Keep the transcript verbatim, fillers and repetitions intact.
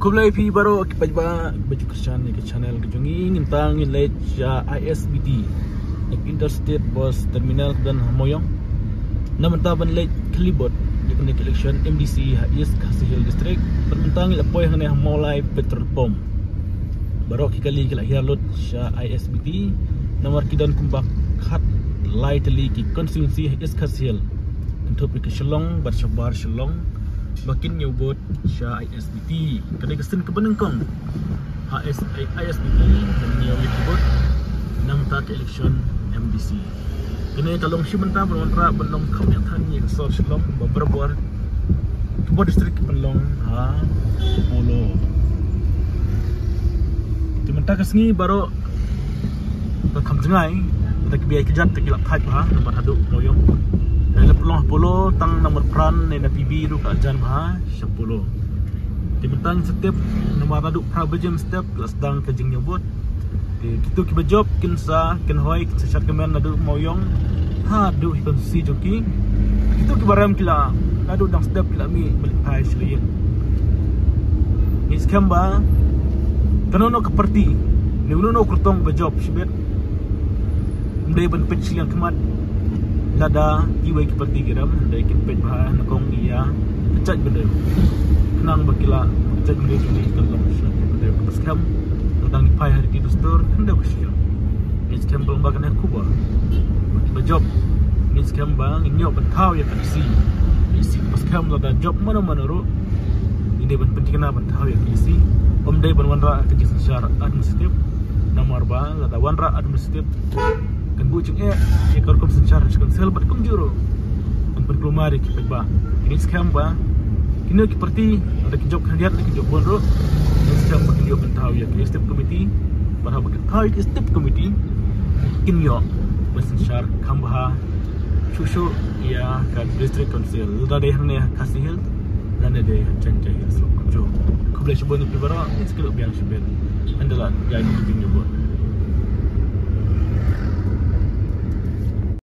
Khublei phi baroh ki paidbah ba ju kyrshan ïa ka channel ka jong ngi. Mynta ngin leit sha I S B T, ïa ka Interstate Bus Terminal ka don ha Mawiong. Namar mynta ban leit kylli vote ïa kane ka election M D C ha East Khasi Hills District. Bad mynta ngi la poi hangne ha Mawlai Petrol Pump. Baroh ki kali ki la hiar lut sha I S B T. Namar ki don kumba khatlai tylli ki constituency ha East Khasi Hills, kynthup ïa ka Shillong bad shabar Shillong, ba kin ñiew vote sha I S B T. Ka dei ka sien kaba nyngkong ha I S, I S B T ban ñiew ïa ki vote namar ka election M D C. Kane ka long shi bynta ban wanrah ban long kham ïathan ïa ka sor Shillong ba barabor ki vote district ki pynlong ha Polo. Te mynta ka sngi baroh ba kham jngai, te ki biang ki jat te ki la thait bha namar haduh Mawiong. Dei la pynlong ha Polo, tang namar pran ne na P B ruh ka jan bha sha Polo. Te mynta ngin sa tip namar haduh phra baje mynstep la sdang ka jingñiew vote. Te kito kiba jop kin sa, kin hoi, kin sa shad kmen naduh Mawiong haduh hi constituency jong ki. Kito kiba rem ki la, naduh dang step ki la mih ban leit phai sha la ïing. Ngi skhem ba kano kano ka party ne uno uno u kyrtong ba jop shibit, ym dei ban peit shiliang khmat lada kiwei ki party ki rem, hynrei kin peit bha nyngkong ïa ka jaitbynriew. Khnang ba ki la, ka jaitbynriew jong ngi kan long sha ka jaitbynriew kaba skhem, ka dang phai ha riti dustur, khyndew ka shisha. Ngi skhem ba kane ka khubor ba jop, ngi skhem ba ngin ïoh ban thaw ïa ka E C. Ka E C kaba skhem lada jop mano mano ruh, ngin dei ban pynthikna ban thaw ïa ka E C. Ym dei ban wanrah ka jingsynshar administrative. Namar ba lada wanrah administrative, kan buh jingeh ïa ka rukom synshar District Council bad kumjuh ruh kan pynkulmar ïa ki paidbah. Ngi skhem ba kino ki party, lada ki jop khyndiat ne ki jop bun ruh, ngi skhem ba kin ïoh ban thaw ïa ki Executive Committee. Bad haba kin thaw ïa ki Executive Committee, kin ïoh ban synshar kham bha shuh shuh ïa ka District Council, lada dei hangne ha Khasi Hills lane dei ha Jaintia Hills ruh kumjuh. Khublei shibun ïa phi baroh, ngi sa kynduh biang shibun. Ynda la jan ïa ka jingïoh vote.